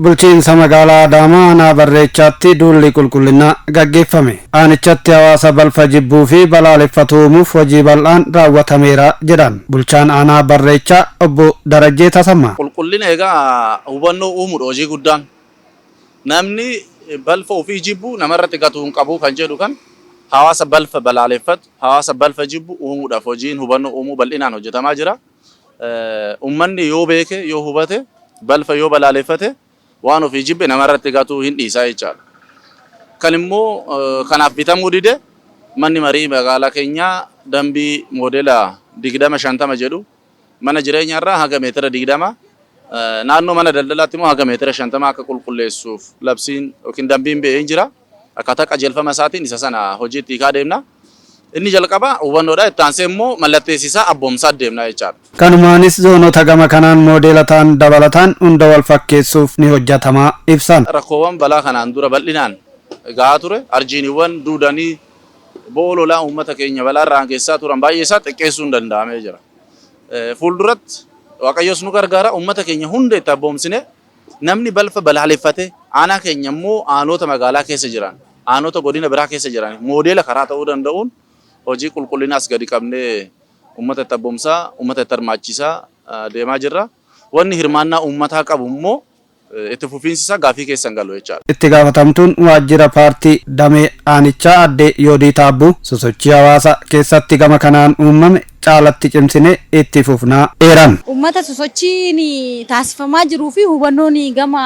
Bulchiinsa magaalaa Adaamaa aanaa Barreechaatti duulli qulqullinaa gaggeeffame. Aanichatti hawaasa balfa jibbuu fi balaaleffatu uumuuf hojii bal'aan raawwatameera jedhan bulchaan aanaa Barreechaa obbo Darajjee Tasammaa. Qulqullina egaa hubannoo uumuudha hojii guddaan. Namni balfa ofii jibbu namarratti gatuu hin qabu kan jedhu kan hawaasa balfa balaaleffatu, hawaasa balfa jibbu uumuudhaaf hojiin hubannoo uumuu bal'inaan hojjetamaa jira. Ummanni yoo beeke, yoo hubate, balfa yoo balaaleffate waan ofii jibbe namarratti gatuu hin dhiisa jechaadha. Kan immoo kanaaf bitamuu dide manni marii magaalaa keenyaa dambii moodela 20-50 jedhu mana jireenyaa irraa haga meetira 20 naannoo mana daldalaatti immoo haga meetira 50 akka qulqulleessuuf labsiin yookiin dambiin ba'ee hin jira. Akkaataa qajeelfama isaatiin isa sana hojiitti hiikaa deemna. Inni jalqaba hubannoodha. Itti aansee immoo mallatteessisaa abboomsaa deemna jechaadha. Kanumaanis zoonota gama kanaan moodeela ta'an dabalataan hunda walfakkeessuuf ni hojjetama ibsan. Rakkoowwan balaa kanaan dura bal'inaan gahaa ture arjiiniiwwan duudanii bo'oo lolaa uummata keenya balaarraan geessisaa turan baay'ee isaa xiqqeessuun danda'amee jira. Fuulduratti Waaqayyos nu gargaara uummata keenya hunda itti abboomsine namni balfa balaaleffate aanaa keenya immoo aanota magaalaa keessa jiran aanota godina biraa keessa jiran moodeela karaa ta'uu danda'uun hojii qulqullinaas gadi qabnee uummata itti abboomsaa uummata itti hirmaachisaa deemaa jirra. Wanni hirmaannaa uummataa qabu immoo itti fufiinsi isaa gaafii keessa hin galu jechaadha. Itti gaafatamtuun waajjira paartii damee aanichaa aadde Yoodii Taabbuu sosochii hawaasa keessatti gama kanaan uumame caalatti cimsinee itti fufnaa eeran. Uummata sosochiin taasifamaa jiruu fi hubannoon gama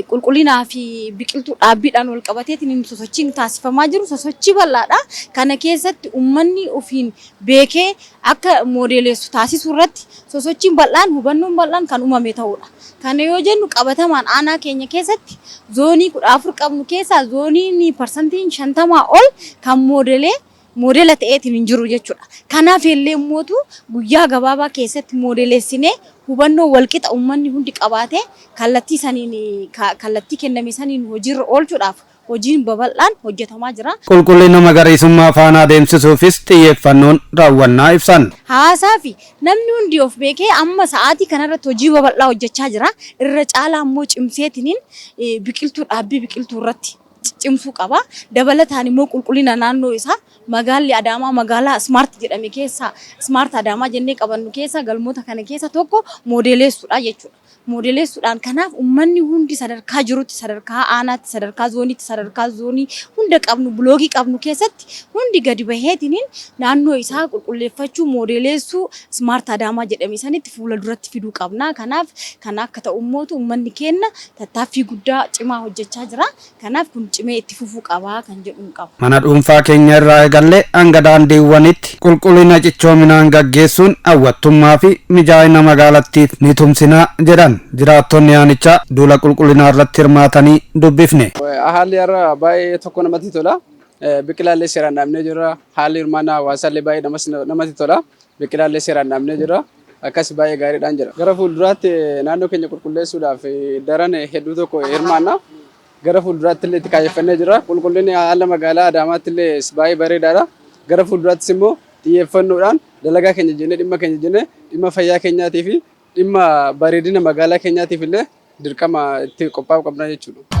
qulqullinaa fi biqiltuu dhaabbiidhaan wal qabateetiin sosochiin taasifamaa jiru sosochii bal'aadha. Kana keessatti uummanni ofiin beekee akka moodeeleessu taasisuu irratti sosochiin bal'aan hubannoon bal'aan kan uumame ta'uudha. Kana yoo jennu qabatamaan aanaa keenya keessatti zoonii 14 qabnu keessaa zooniin parsantiin 50 ol kan moodelee moodela ta'eetiin hin jiru jechuudha. Kanaaf illee mootu guyyaa gabaabaa keessatti moodeleessinee hubannoo walqixa uummanni hundi qabaatee kallattii saniin kallattii kenname saniin hojiirra oolchuudhaaf hojiin babal'aan hojjetamaa jira. Qulqullina magariisummaa faana adeemsisuufis xiyyeeffannoon raawwannaa ibsan. Hawaasaa fi namni hundi of beekee amma sa'aatii kanarratti hojii babal'aa hojjechaa jira. Irra caalaa immoo cimseetiniin biqiltuu dhaabbii biqiltuu irratti cimsuu qaba. Dabalataan immoo qulqullina naannoo isaa magaalli Adaamaa magaalaa smart jedhame keessaa smart Adaamaa jennee qabannu keessaa galmoota kana keessa tokko moodeeleessuudha jechuudha. Moodeleessuudhaan kanaaf uummanni hundi sadarkaa jirutti sadarkaa aanaatti sadarkaa zooniitti sadarkaa zoonii hunda qabnu biloogii qabnu keessatti hundi gadi baheetiniin naannoo isaa qulqulleeffachuu moodeleessuu smart Adaamaa jedhame sanitti fuula duratti fiduu qabna. Kanaaf kana akka ta'u immootu uummanni keenya tattaaffii guddaa cimaa hojjechaa jira. Kanaaf kun cimee itti fufuu qaba kan jedhuun qaba. Mana dhuunfaa keenya irraa eegallee hanga daandiiwwanitti qulqullina cichoominaan gaggeessuun hawwattummaa fi mijaa'ina magaalattiif ni tumsinaa jedhan jiraattonni aanichaa duula qulqullinaa irratti hirmaatanii dubbifne. Haalli har'a baay'ee tokko namatti tola. Biqilaallee seeraan dhaabnee jirra. Haalli hirmaannaa hawaasaallee baay'ee namatti tola. Biqilaallee seeraan dhaabnee jirra. Akkas baay'ee gaariidhaan jira. Gara fuulduraatti naannoo keenya qulqulleessuudhaaf daran hedduu tokko hirmaanna. Gara fuulduraatti illee itti kaayyeffannee jirra. Qulqullinni haala magaalaa Adaamaatti illee baay'ee bareedaadha. Gara fuulduraattis immoo xiyyeeffannoodhaan dalagaa keenya jennee dhimma keenya jennee dhimma fayyaa keenyaatii fi dhimma bareedina magaalaa keenyaatiif illee dirqama itti qophaa'uu qabna jechuudha.